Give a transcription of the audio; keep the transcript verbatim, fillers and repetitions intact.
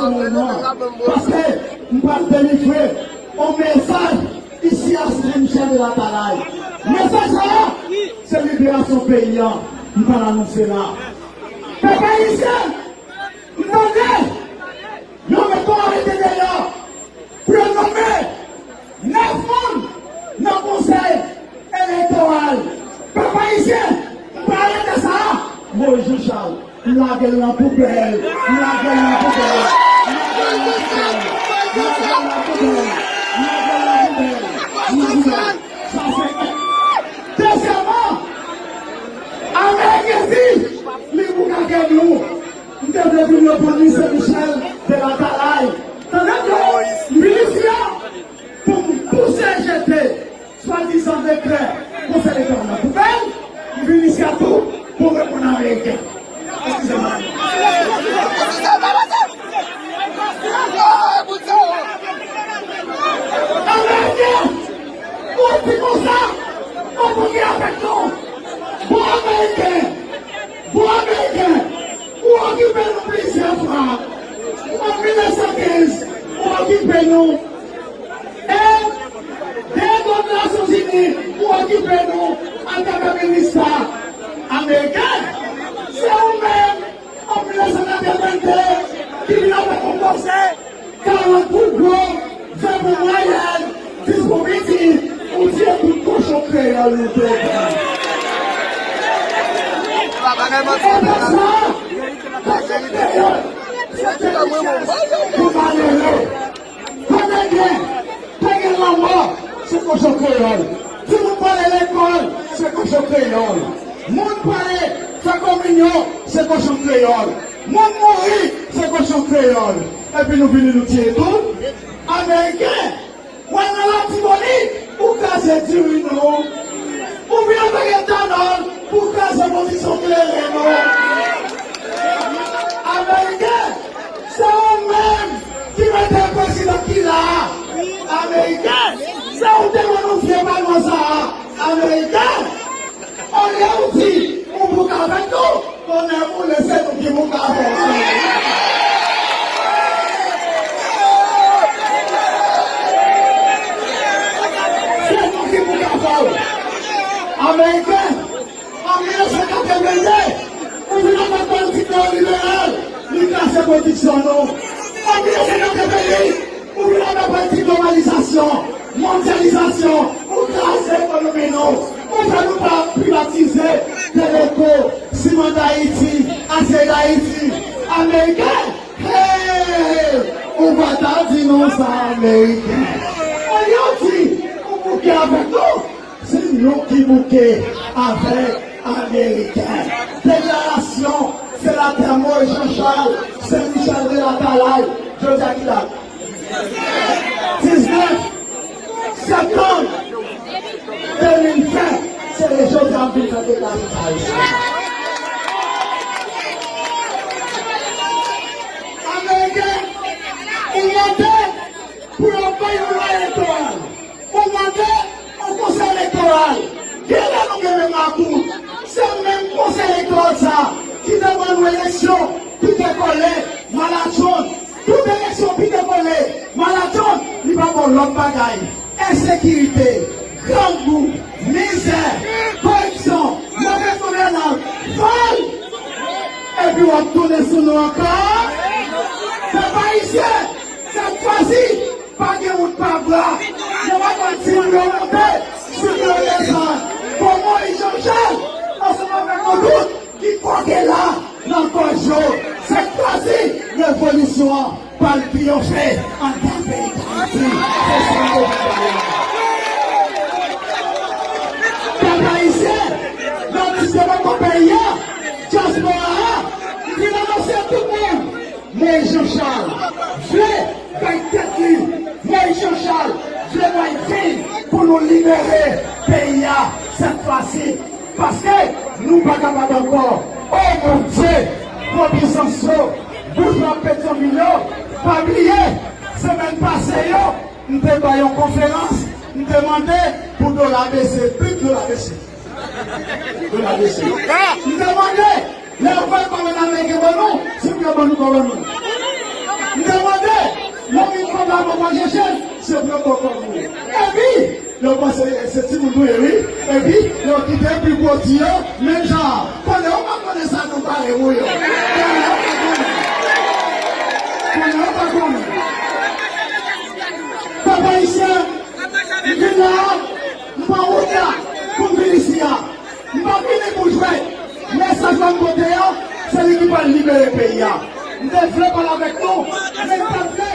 Paske m pral delivre yon mesaj isi a Sen Michèl de Latalay. Mesaj sa a, se liberasyon peyi a m pral anonse la. Pèp ayisyen, m tande yo mete yon arete deyò pou yo nonmen nèf moun nan konsèy elektoral. Pèp ayisyen, m pa rete sa a. Moyiz Jan Chal, m lage l nan poubèl. M lage l nan poubèl. M lage l nan poubèl. M lage l nan poubèl. M lage l nan poubèl. M lage l nan poubèl. Sa se en. Dezyèmman, Ameriken di li pou kake nou. M te vle vin reponn li, Sen Michèl de Latalay. Tande byen, m vin isi a pou m pouse jete swadizan dekrè konsèy elektoral nan poubèl. M vin isi a tou pou reponn Ameriken. Eskize m. Ameriken, ou di konsa, ou pou gen avèk nou. Bon Ameriken, bon Ameriken, ou okipe nou plizyè fwa. An mil nèf san kenz, ou okipe nou. E de gòm Nasyonzini, ou okipe nou antanke minis sa. Ameriken, se ou menm, an mil nèf san katrevenn de, ki vin avèk yon pwojè karant pou gwo, ven pou mwayèn, dis pou piti, ou tiye tout kochon kreyòl nou te pran. Epi sa, kochon kreyòl, se te richès pou malere. Pa gen, pa gen lanmò, se kochon kreyòl. Timoun prale lekòl, se kochon kreyòl. Moun prale fè kominyon, se kochon kreyòl. Moun mouri, se kochon kreyòl. Epi nou vini nou tiye tou. Ameriken, w al nan Latibonit, ou kraze diri nou. Ou vin avèk etanòl pou w kraze pozisyon kleren nou. Ameriken, se ou menm ki mete prezidan ki la a. Ameriken, se ou te ban nou vye palman sa a. Ameriken, olye ou di ou pou k avèk nou, tonnè boule, se nou ki pou k avèk nou. Se nou ki pou k avèk nou. Ameriken, an mil nèf san katrevenn de, ou vin avèk politik neyoliberal, li kraze pwodiksyon nou. An mil nèf san katrevenn uit, ou vin avèk politik globalizasyon, mondyalizasyon, ou kraze ekonomi nou, ou fè nou pa privatize Teleko, Siman Dayiti, Asyèl Dayiti, Ameriken, hey, ou pa ta di nou sa, Ameriken. Olye w di ou bouke avèk nou, se nou ki bouke avèk Ameriken. Deklarasyon senatè Moyiz Jan Chal, Sen Michèl de Latalay, jodi a ki dat? Diznèf septanm de mil ven, se jodi a m vin fè deklarasyon sa a isi. Ameriken, ou mande pou yo bay yon lwa elektoral. Ou mande yon konsèy elektoral. Genlè nou gen menm makout. Se menm konsèy elektoral sa a ki te ban nou eleksyon pike kole, malatchonn. Tout eleksyon pike kole, malatchonn, li pa ba w lòt bagay. Ensekirite, grangou, mizè, koripsyon, move gouvènans, vòl. Epi w ap tounen sou nou ankò. Pèp ayisyen, sèt fwa si, pa gen wout pa bra. Nou pa konn si pou yo monte, si pou yo desann. Bon, Moyiz Jan Chal, ansanm avèk nou tout ki koke la nan gòj yo, sèt fwa si, revolisyon an pral triyonfe anndan peyi Dayiti. Se sa m te vin ba w la. Pèp ayisyen, nan ti devlopman peyi a, dyaspora a, m vin anonse tout moun, Moyiz Jan Chal vle bay tèt li. Moyiz Jan Chal vle bay vi pou nou libere peyi a sèt fwa si. Paske nou pa kapab ankò. O Bondye, pran pyesans yo, boujwa Petyonvil yo, pa bliye, semèn pase yo, m te bay yon konferans, m te mande pou dola bese, plis dola bese. Dola bese. M te mande, lè yo voye kòb an Ameriken ban nou, silvouplè ban nou kòb an nou. M Demande, lè w vin konba mwen pa chèche, se pran bò kòm ou ye. Epi, lè w panse se timoun nou ye, wi. Epi, lè w kite pi gwo di yo, menm jan an. Konnen ou pa konnen sa nou pare pou yo. Konnen ou pa konnen. Konnen ou pa konnen. Pèp ayisyen, m vin la, m pran wout la pou m vin isi a. M pa vini pou jwèt. Mesaj mwen pote a, se li ki pral libere peyi a. M te vle pale avèk nou, men m pa t vle